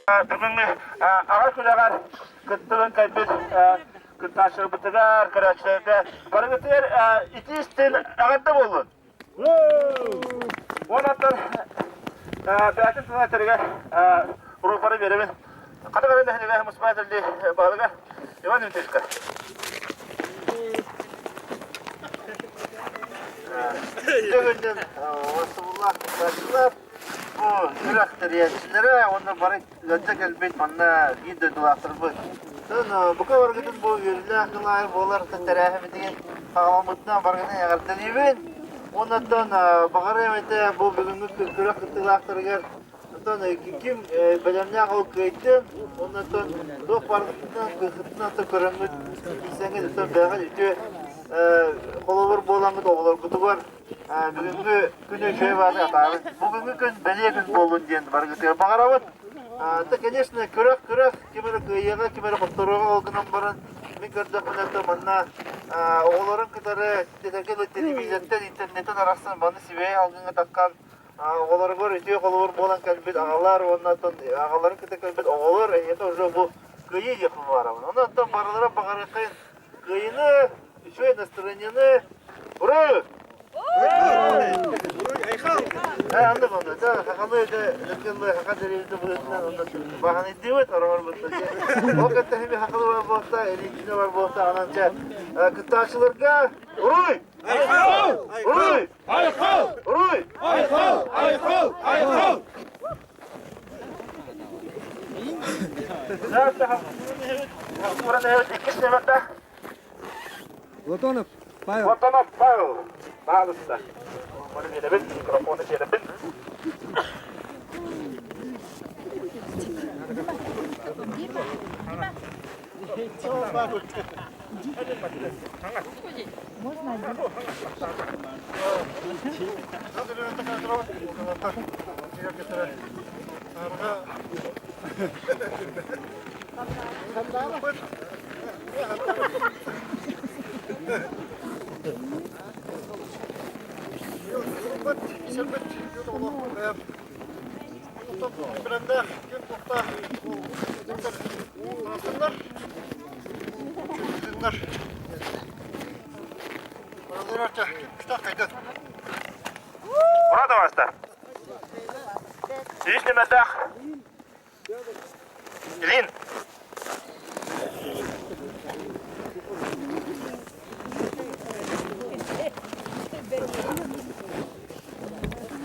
Бүгүҥҥү аҕа күрэҕэр кыттыбын кэлбит кыттааччыларбытыгар, көрөөччүлэргэ барыгытыгар итии истин эҕэрдэ буоллун! Уонаттан бэйэтин тылын рупоры биэрэбин. Хата көрөн нэһилиэгэ муниципальный баһылыга Иван Дмитриевичка. Бүгүннэн Осубуллаах кыттааччылар бу күрэх тэрийээччилэрэ уонна бары ыалдьа кэлбит манна биир дойдулаахтарбыт. Тон бука барыгытын бу үөрүүлээх күн аайы буолар тэрээһимитигин хаҕаламмытынан барыгытын эҕэрдэлиибин. Уоннаттан баҕарыам этэ бу бүгүҥҥү күрэх кыттыылаахтарыгар Оттон ким бэлэмнээх ол кыайдын, оннуттан туох барытынан кыахытынан көрөммүт билсэҥҥит оттон бэйэҕит үтүө холобур буоламмыт оҕолоргутугар бүгүҥҥү күнү үчүгэй баҕаны атаарыҥ. Бүгүҥҥү күн бэлиэ күн буоллун диэн барыгытыгар баҕарабыт. Это, конечно, күрэх-күрэх, ким эрэ кыайыаҕа, ким эрэ хотторуоҕа ол гынан баран мин көрдөхпүнэ то манна оҕолорун кытары телевизортан, интернеттэн арахсан маны сибэһи алгыҥҥа таххан Оҕолоругар үтүө холобур буолан кэлбит аҕалар уонна оттон аҕаларын кытта кэлбит оҕолор эһиэхэ уже бу кыайыы диэхпин баҕарабын. Онон оттон барылара баҕарыаххайын кыайыыны, үчүгэй настроениены Ура! Э, анда онно, да, хахалы да, лөккөн хаха деревите быһытынан онно баһаныйдыбыт, ороҕор бытта. Ол кытта хими хахалы бар буолта, элитine бар буолта, анан чэ кыттааччыларга уруй! Уруй! Айхал! Уруй! Айхал! Айхал! Айхал! Платонов Павел. Платонов Павел. Пожалуйста. Микрофону биэрэбин. Мурат Аваста. Сүүс нөмөрдөөх Илин.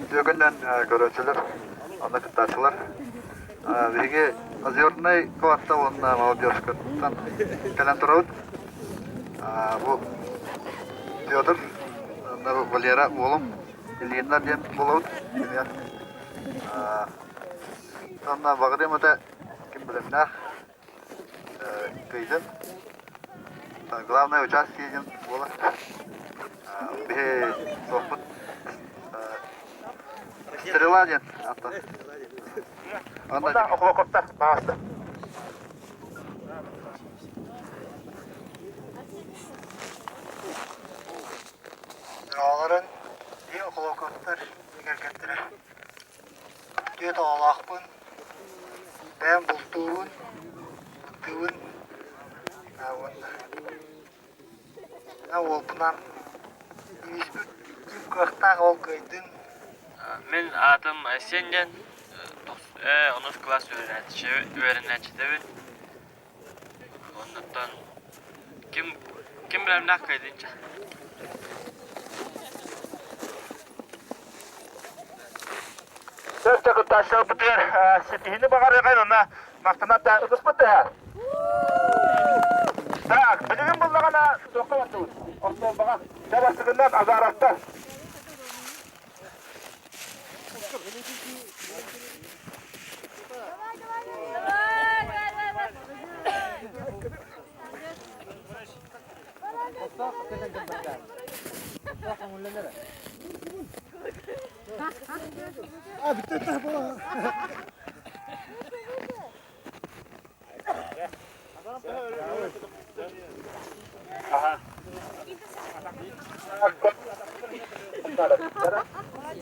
Үтүөкүннэн көрөөччүлэр, онно кыттааччылар. Биһиги Озернай квартал уонна Молодежкаттан кэлэн турабыт. Бу Петр, Валера уолум Ильиннар диэн буолабыт. Онно баҕарыам этэ ким бэлэмнээх кыйдын. Главное участие диэн буолар. Биһи суохпут Стрела диэн аттан. Онно Охлокоттар баҕаста. Дьоҕолорун и Охлокоттар кэргэттэрэ. Түөрт оҕолоохпун, бэйэм бултуубун, ыттыыбын уонна уолбунаан илииспит ким кыахтаах ол кыайдын. Мин аатым Айсен диэн, онус кылаас үөрэнээччитэбин. Оннуттан ким ким бэлэмнээх кыайдынча. Сөпсө кыттааччыларбытыгар ситиһини баҕарыаҕын уонна махтанар да ытыспыт да Так, билигин буллаҕына туохха бардыбыт? Остуолбаҕа. Дьэ бастакыннан Азаровтар.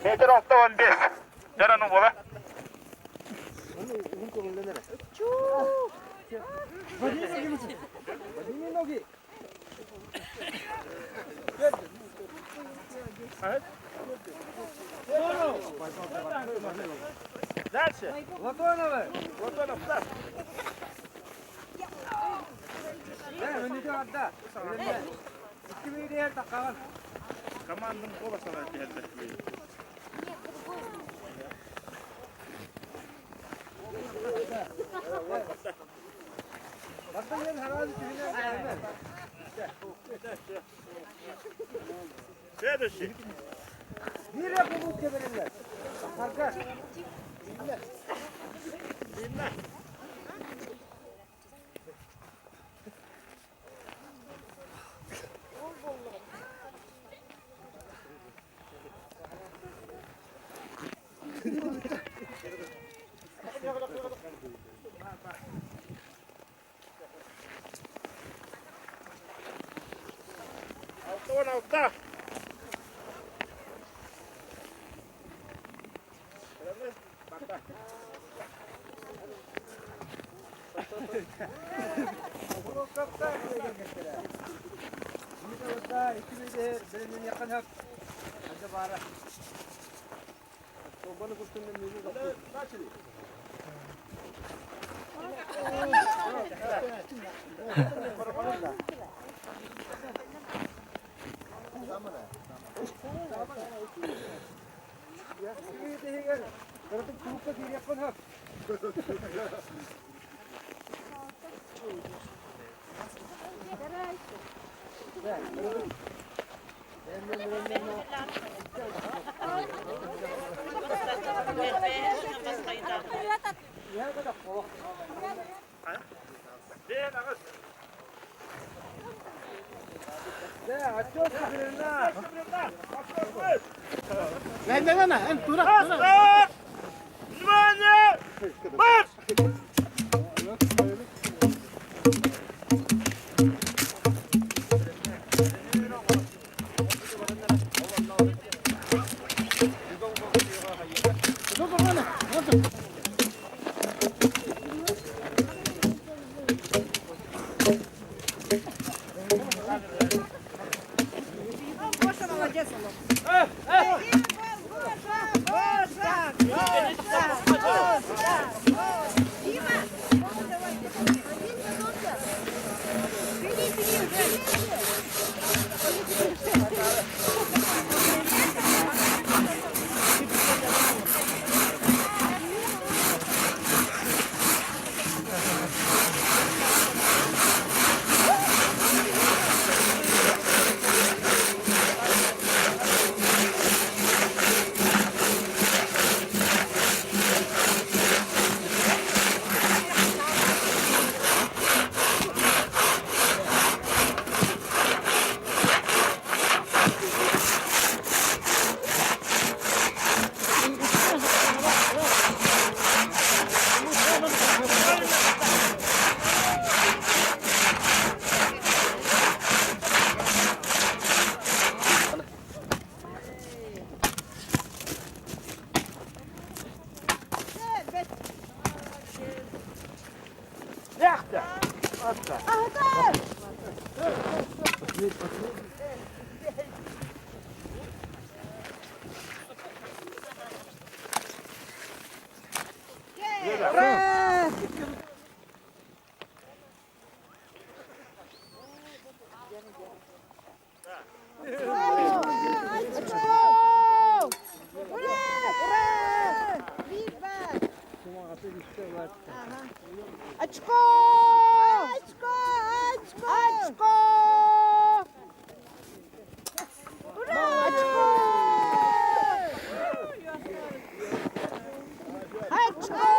Метр 65. Дьэ, ну буола. Көҥүллэн эрэ. Подними ноги. Подними ноги. Дальше. Платоновы. Платонов, да. Командам голоса Следующий. Алтон алта. Старт! Внимание! Марш! Очко! Очко! Очко! Очко! Ура! Очко! Очко!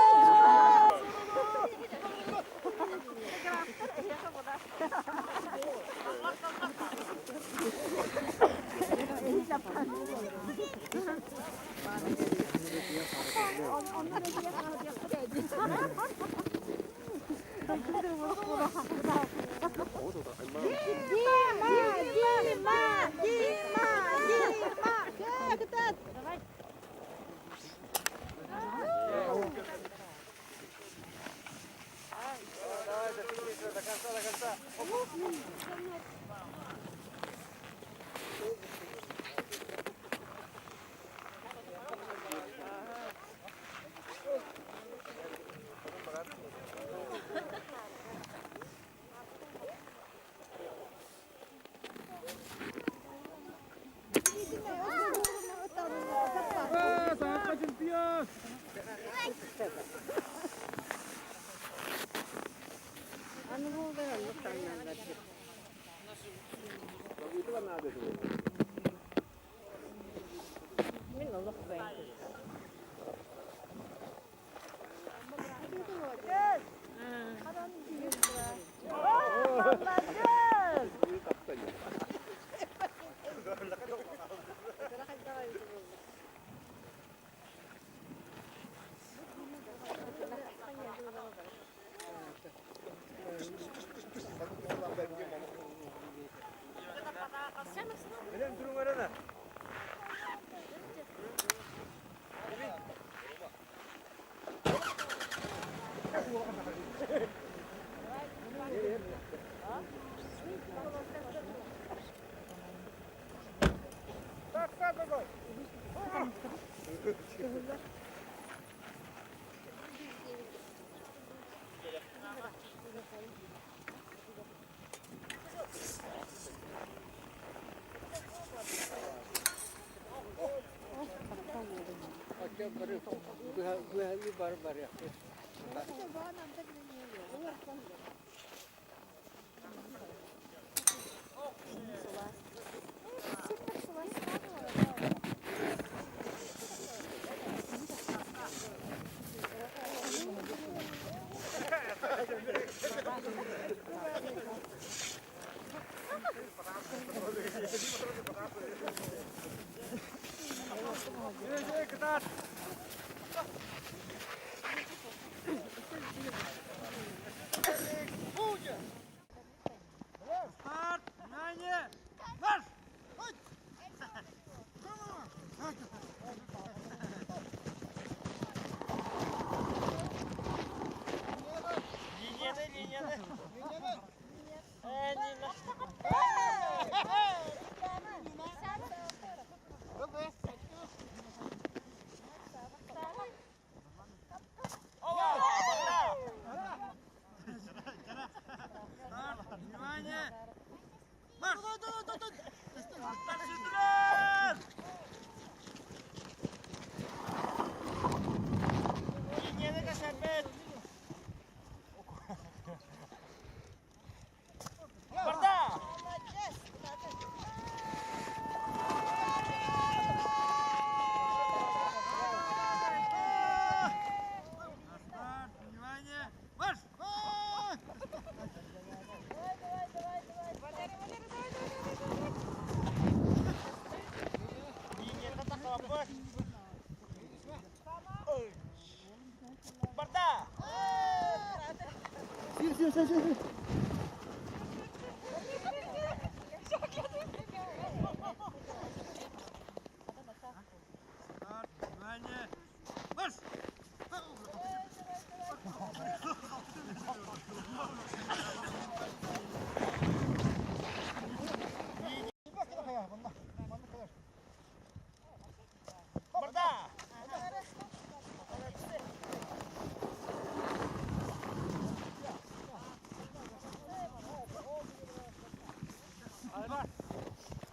Дима! Дима! Дима! Дима! Как это?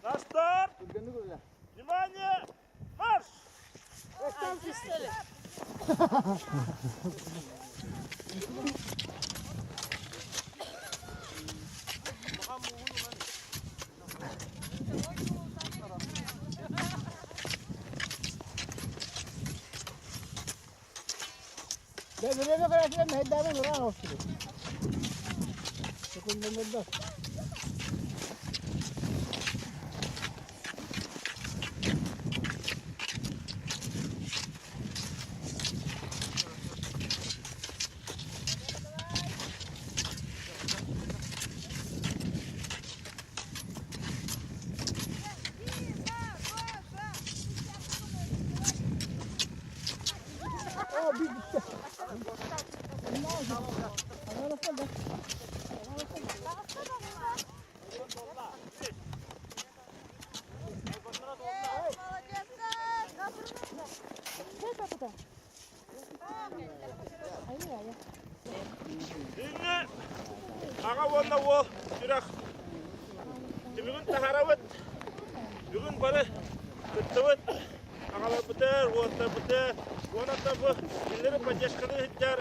На старт! Внимание! Марш! Иннэ аҕа уонна уол күрэх түмүгүн таһаарабыт. Бүгүн бары кыттыбыт. Аҕаларбытыгар, уолаттарбытыгар, уонна бу кинилэри поддержканы ыһыттар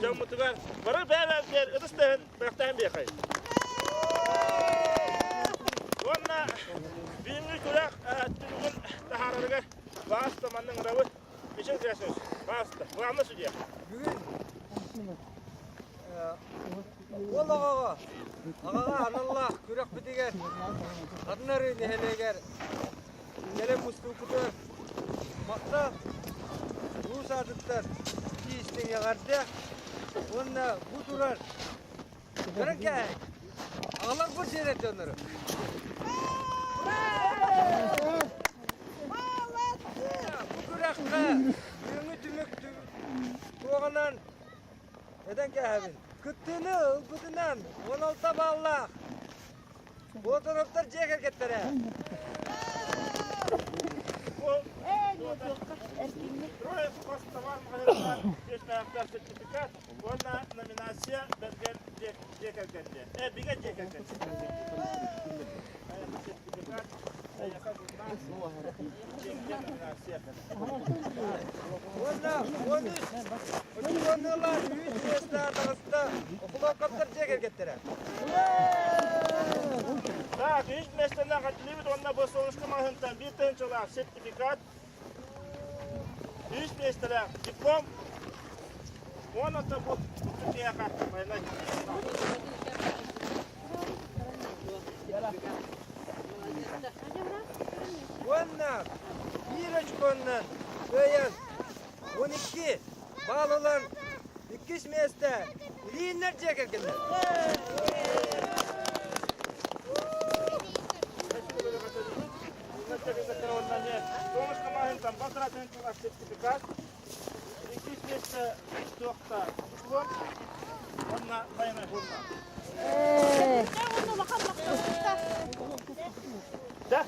дьоммутугар бары бэйэ-бэйэбитигэр ытыс тыаһын бэлэхтээн биэхэй. Уонна бүгүҥҥү күрэх түмүгүн таһаарарыгар баҕаста манна ыҥырабыт. Мичил Грасович, баҕаста, главный судья. Бүгүн уол оҕоҕо аҕаҕа аналлаах күрэхпитигэр Хатынары нэһилиэгэр кэлэн мустууккутугар махтал улуус аатыттан итии-истиҥ эҕэрдэ уонна бу турар көрөн кээһиҥ аҕаларбыт дьиэлэр дьоннору Бу күрэххэ бүгүҥҥү түмүк туоҕунан этэн кээһэбин. Кыттыыны ылбытынан 16 баллаах Платоновтар дьиэ кэргэттэрэ. Сертификат уонна номинация бэргэн дьиэ кэргэнне. Э, бигэ дьиэ кэргэн. Сертификат Уонна 13 очукуоннулар үс миэстэ таҕыста Охлопковтар дьиэ кэргэттэрэ. Так, үс миэстэни аҕатылыбыт уонна бу Солнышко маҕаһыынтан биир тыһыынчалаах сертификат, үс миэстэлээх диплом уонна бу киһиэхэ байанай. Уонна биир очконнан кыайан 12 балл ылан иккис миэстэ Ильиннэр дьиэ кэргэннэр. Сертификат, иккис миэстэ туохта диплом уонна байанай хурма. Да?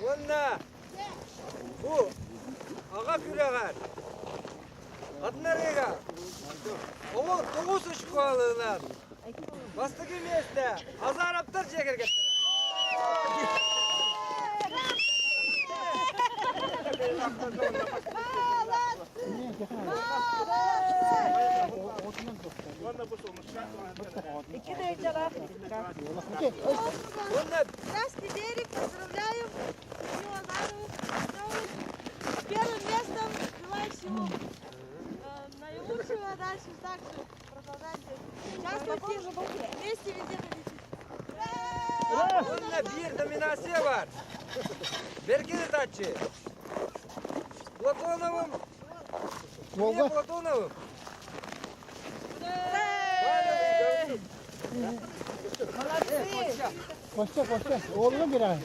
Уонна бу аҕа күрэҕэр Однорыга тоҕус школынан бастакы миэстэ Азаровтар дьиэ кэргэттэрэ. Уонна Красный берег, поздравляем Людмилу Азарову с новым первым местом. Желаю всего наилучшего. Дальше так же продолжайте. Участвуйте. Вместе везде ходите. Уонна биир номинация бар. Бэргин ытааччы. Платоновым. Илья Платоновым. Молодцы! Костя, Костя, оҕолорун бирэҕин.